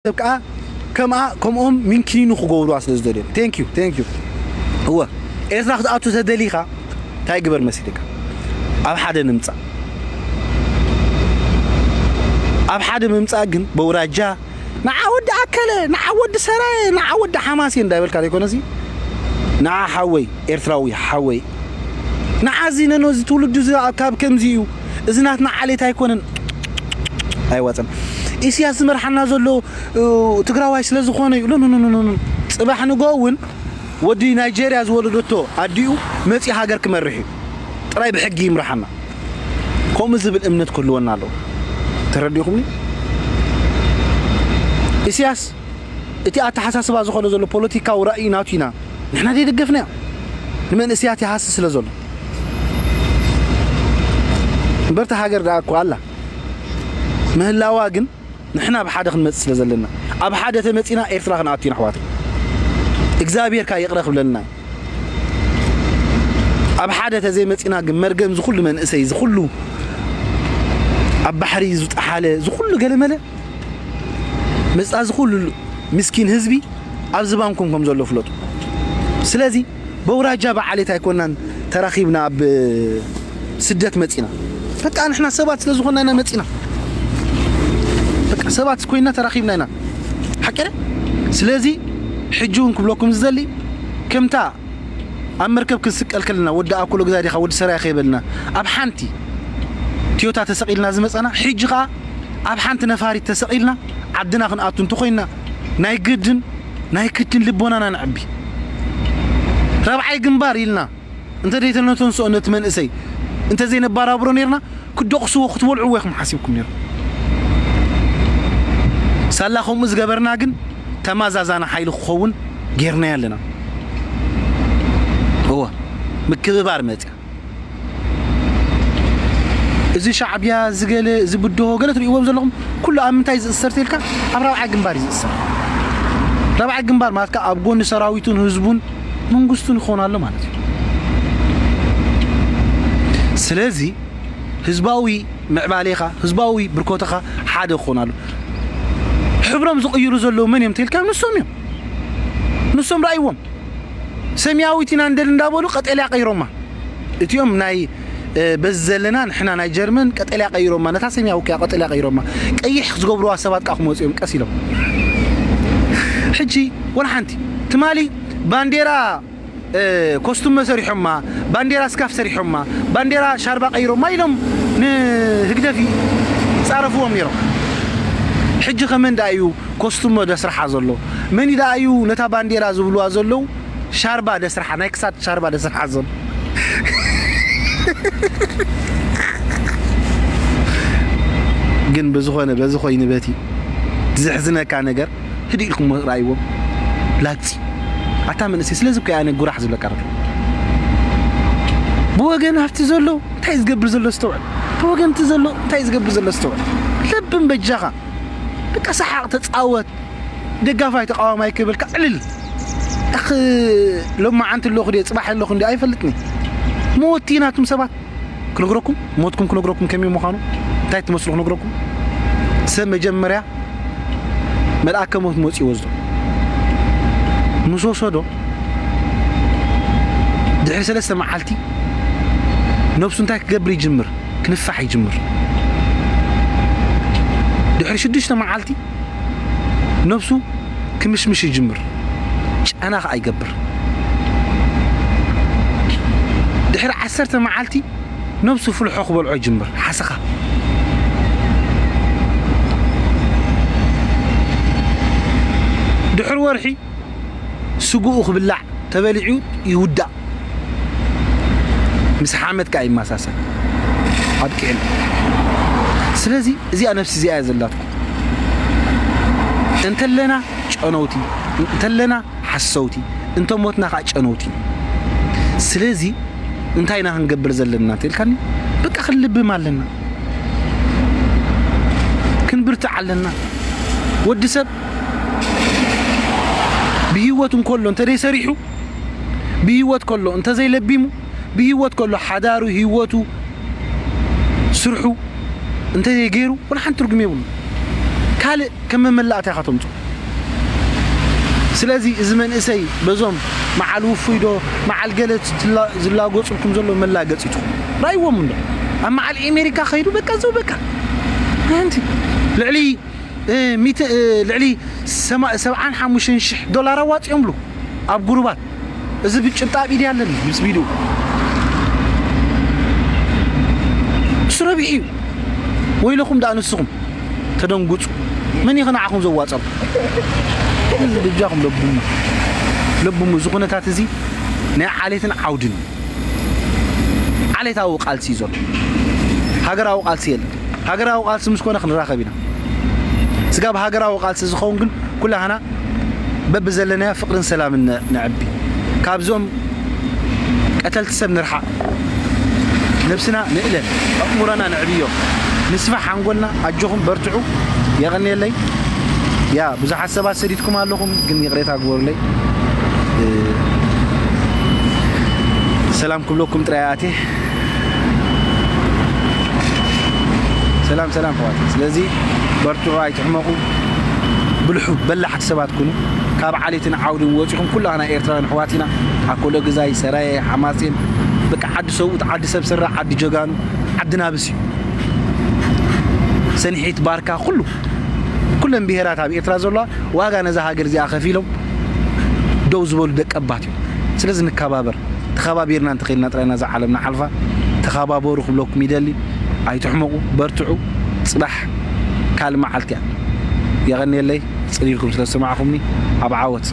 ሰብ ከዓ ከምኣ ከምኦም ሚንኪኒኑ ክገብሩዋ ስለ ዝደልዮም። Thank you, thank you። እወ፣ ኤርትራ ክትኣቱ ተደሊኻ እንታይ ግበር መሲልካ? ኣብ ሓደ ንምጻእ። ኣብ ሓደ ምምጻእ ግን በውራጃ ንዓ ወዲ ኣከለ፣ ንዓ ወዲ ሰራየ፣ ንዓ ወዲ ሓማሴ እንዳበልካ ዘይኮነሲ፣ ንዓ ሓወይ ኤርትራዊ ሓወይ፣ ንዓ እዚ ነኖ እዚ ትውልዱ እዚ ካብ ከምዚ እዩ፣ እዚ ናትና ዓሌት ኣይኮነን። ኣይዋፅን። ኢሳያስ ዝመርሓና ዘሎ እ፣ ትግራዋይ ስለ ዝኾነ እዩ። ኖ፣ ኖ፣ ኖ፣ ኖ፣ ኖ። ጽባሕ ንግሆ እውን ወዲ ናይጄርያ ዝወለደቶ ኣዲኡ መጺኡ ሃገር ክመርሕ እዩ። ጥራይ ብሕጊ ይምርሓና። ከምኡ ዝብል እምነት ክህልወና ኣለዎ። ተረዲኹምኒ? ኢሳያስ እቲ ኣተሓሳስባ ዝኾነ ዘሎ ፖለቲካዊ ራእይ ናቱ ኢና ንሕና ዘይደገፍናዮ። ንመንእሰያት ይሃሲ ስለ ዘሎ እምበርቲ ሃገር ደኣ እኮ ኣላ ምህላዋ ግን ንሕና ብሓደ ክንመጽእ ስለ ዘለና፣ ኣብ ሓደ ተመጺና ኤርትራ ክንኣቱ ኢና ኣሕዋት። እግዚኣብሔር ከኣ ይቕረ ክብለልና እዩ። ኣብ ሓደ ተዘይመጺና ግን መርገም ዝኹሉ መንእሰይ፣ ዝኹሉ ኣብ ባሕሪ ዝጠሓለ፣ ዝኹሉ ገለመለ መጻ ዝኹሉ ምስኪን ህዝቢ ኣብ ዝባንኩም ከም ዘሎ ፍለጡ። ስለዚ በውራጃ ብዓሌት ኣይኮናን ተራኺብና ኣብ ስደት መጺና። በቃ ንሕና ሰባት ስለ ዝኾንና ኢና መጺና። በቃ ሰባት ኮይና ተራኺብና ኢና። ሓቂ ደ? ስለዚ ሕጂ እውን ክብለኩም ዝደሊ ከምታ ኣብ መርከብ ክንስቀል ከለና ወዲ ኣኮሎ ግዛ ዲኻ ወዲ ሰራየ ከይበልና ኣብ ሓንቲ ትዮታ ተሰቒልና ዝመጸና፣ ሕጂ ኸኣ ኣብ ሓንቲ ነፋሪት ተሰቒልና ዓድና ክንኣቱ እንተኾይንና ናይ ግድን ናይ ግድን ልቦናና ነዕቢ። ራብዓይ ግንባር ኢልና እንተ ዘይተነተንስኦ ነቲ መንእሰይ እንተ ዘይነባራብሮ ኔርና ክደቕስዎ ክትበልዕዎ ኢኹም ሓሲብኩም ኔርኩም። ሳላ ከምኡ ዝገበርና ግን ተማዛዛኒ ሓይሊ ክኸውን ጌርናዮ ኣለና። እወ ምክብባር መጽያ። እዚ ሻዕብያ፣ እዚ ገለ፣ እዚ ብድሆ ገለ ትርእይዎም ዘለኹም ኩሉ ኣብ ምንታይ ዝእሰር ተልካ ኣብ ራብዓይ ግንባር እዩ ዝእሰር። ራብዓይ ግንባር ማለት ከኣ ኣብ ጎኒ ሰራዊቱን ህዝቡን መንግስቱን ይኸውን ኣሎ ማለት እዩ። ስለዚ ህዝባዊ ምዕባሌኻ፣ ህዝባዊ ብርኮተኻ ሓደ ክኾን ኣሎ። ሕብሮም ዝቕይሩ ዘለዉ መን እዮም ተልካ ንሶም እዮም። ንሶም ራእይዎም። ሰማያዊት ኢና እንደል እንዳበሉ ቀጠልያ ቀይሮማ። እቲኦም ናይ እ፣ በዚ ዘለና ንሕና ናይ ጀርመን ቀጠልያ ቀይሮማ፣ ነታ ሰማያዊ ከኣ ቀጠልያ ቀይሮማ። ቀይሕ ዝገብሩዋ ሰባት ከኣ ክመጹ እዮም ቀስ ኢሎም። ሕጂ ወላ ሓንቲ ትማሊ ባንዴራ እ፣ ኮስቱመ ሰሪሖማ፣ ባንዴራ ስካፍ ሰሪሖማ፣ ባንዴራ ሻርባ ቀይሮማ ኢሎም ንህግደፍ ይጻረፍዎም ነይሮም። ሕጂ ከመን ደኣ እዩ ኮስቱመ ደስርሓ ዘሎ? መን ደኣ እዩ ነታ ባንዴራ ዝብልዋ ዘለዉ ሻርባ ደስርሓ፣ ናይ ክሳድ ሻርባ ደስርሓ ዘሎ? ግን ብዝኾነ በዚ ኮይኑ በቲ ዝሕዝነካ ነገር ህድእ ኢልኩም ራእይዎም። ላግጺ ኣታ መንእሰይ፣ ስለዚ እኮ ኣነ ጉራሕ ዝብለካ ረሎ። ብወገን ኣብቲ ዘሎ እንታይ ዝገብር ዘሎ ኣስተውዕል። ብወገን እቲ ዘሎ እንታይ ዝገብር ዘሎ ኣስተውዕል። ለብም በጃኻ። በቃ ሰሓቕ፣ ተጻወት። ደጋፋይ ተቃዋማይ ክብልካ ዕልል። ኣኽ፣ ሎማዓንቲ ኣለኹ ድየ፣ ጽባሕ ኣለኹ እንዲ ኣይፈልጥኒ። መወቲ ናቱም ሰባት ክነግረኩም፣ ሞትኩም ክነግረኩም ከመይ ምዃኑ፣ እንታይ ትመስሉ ክነግረኩም። ሰብ መጀመርያ መልኣከ ሞት መጺኡ ወስዶ። ምስ ወሰዶ፣ ድሕሪ ሰለስተ መዓልቲ ነብሱ እንታይ ክገብር ይጅምር? ክንፋሕ ይጅምር። ድሕሪ ሽዱሽተ መዓልቲ ነብሱ ክምሽምሽ ይጅምር። ጨና ኸኣ ይገብር። ድሕሪ ዓሰርተ መዓልቲ ነብሱ ፍልሖ ክበልዖ ይጅምር። ሓሰኻ። ድሕሪ ወርሒ ስግኡ ክብላዕ ተበሊዑ ይውዳእ። ምስ ሓመድ ከኣ ይመሳሰል። ኣብቂዕና። ስለዚ እዚኣ ነፍሲ እዚኣ እያ ዘላትኩም። እንተለና ጨነውቲ፣ እንተለና ሓሰውቲ፣ እንተ ሞትና ከኣ ጨነውቲ። ስለዚ እንታይ ኢና ክንገብር ዘለና እንተልካኒ፣ በቃ ክንልብም ኣለና። ክንብርትዕ ኣለና። ወዲ ሰብ ብህይወት እንከሎ እንተ ደይሰሪሑ፣ ብህይወት ከሎ እንተ ዘይለቢሙ፣ ብህይወት ከሎ ሓዳሩ፣ ህይወቱ፣ ስርሑ እንተ ዘይገይሩ፣ ወላ ሓንቲ ትርጉም የብሉን። ካልእ ከም መመላእታ ኢኻ ተምፅኦ። ስለዚ እዚ መንእሰይ በዞም መዓል ውፉይ ዶ መዓል ገለ ዝላጎፅልኩም ዘሎ መላገፂ ትኹም ራይዎም እንዶ ኣብ መዓል ኣሜሪካ ከይዱ በቃ ዘው በቃ ኣንቲ ልዕሊ ልዕሊ ሰብዓን ሓሙሽተን ሽሕ ዶላር ኣዋፂኦም ብሉ ኣብ ጉሩባት እዚ ብጭብጣ ኣብ ኢድ ኣለኒ ምስ ቪድዮ እሱ ረቢሑ እዩ። ወይለኹም ደኣ ንስኹም ተደንጉፁ። መን እዩ ንዓኹም ዘዋፀም? እዚ በጃኹም ለብሙ ለብሙ። እዚ ኩነታት እዚ ናይ ዓሌትን ዓውድን እዩ። ዓሌታዊ ቃልሲ እዩ ዘሎ። ሃገራዊ ቃልሲ የለን። ሃገራዊ ቃልሲ ምስ ኮነ ክንራኸብ ኢና። ስጋብ ሃገራዊ ቃልሲ ዝኸውን ግን ኩላህና በብዘለናዮ ፍቕርን ሰላምን ነዕቢ። ካብዞም ቀተልቲ ሰብ ንርሓቕ። ነብስና ንእለን፣ ኣእምሮና ነዕብዮ፣ ንስፋሕ ሓንጎልና። ኣጆኹም በርትዑ። የቐንየለይ። ያ ብዙሓት ሰባት ሰዲድኩም ኣለኹም፣ ግን ይቕሬታ ግበሩለይ። ሰላም ክብለኩም ጥራይ ኣትየ። ሰላም ሰላም ኣሕዋት። ስለዚ በርትዑ፣ ኣይትሕመቑ፣ ብልሑ በላሕቲ ሰባት ኩኑ። ካብ ዓሌትን ዓውድን ወፂኹም ኩላና ኤርትራውያን ኣሕዋት ኢና። ኣኮሎ ግዛይ፣ ሰራየ፣ ሓማሴን፣ በቃ ዓዲ ሰብኡት፣ ዓዲ ሰብ ስራ፣ ዓዲ ጀጋኑ፣ ዓዲ ናብስ እዩ። ሰንሒት፣ ባርካ፣ ኩሉ ኩለን ብሄራት ኣብ ኤርትራ ዘለዋ ዋጋ ነዛ ሃገር እዚኣ ከፊሎም ደው ዝበሉ ደቀባት እዮም። ስለዚ ንከባበር። ተኸባቢርና እንተኸይድና ጥራይና እዛ ዓለም ንሓልፋ። ተኸባበሩ ክብለኩም ይደሊ። ኣይትሕመቑ፣ በርትዑ። ጽባሕ ካልእ መዓልቲ እያ። የቐንየለይ ጽን ኢልኩም ስለ ዝሰማዕኹምኒ። ኣብ ዓወት።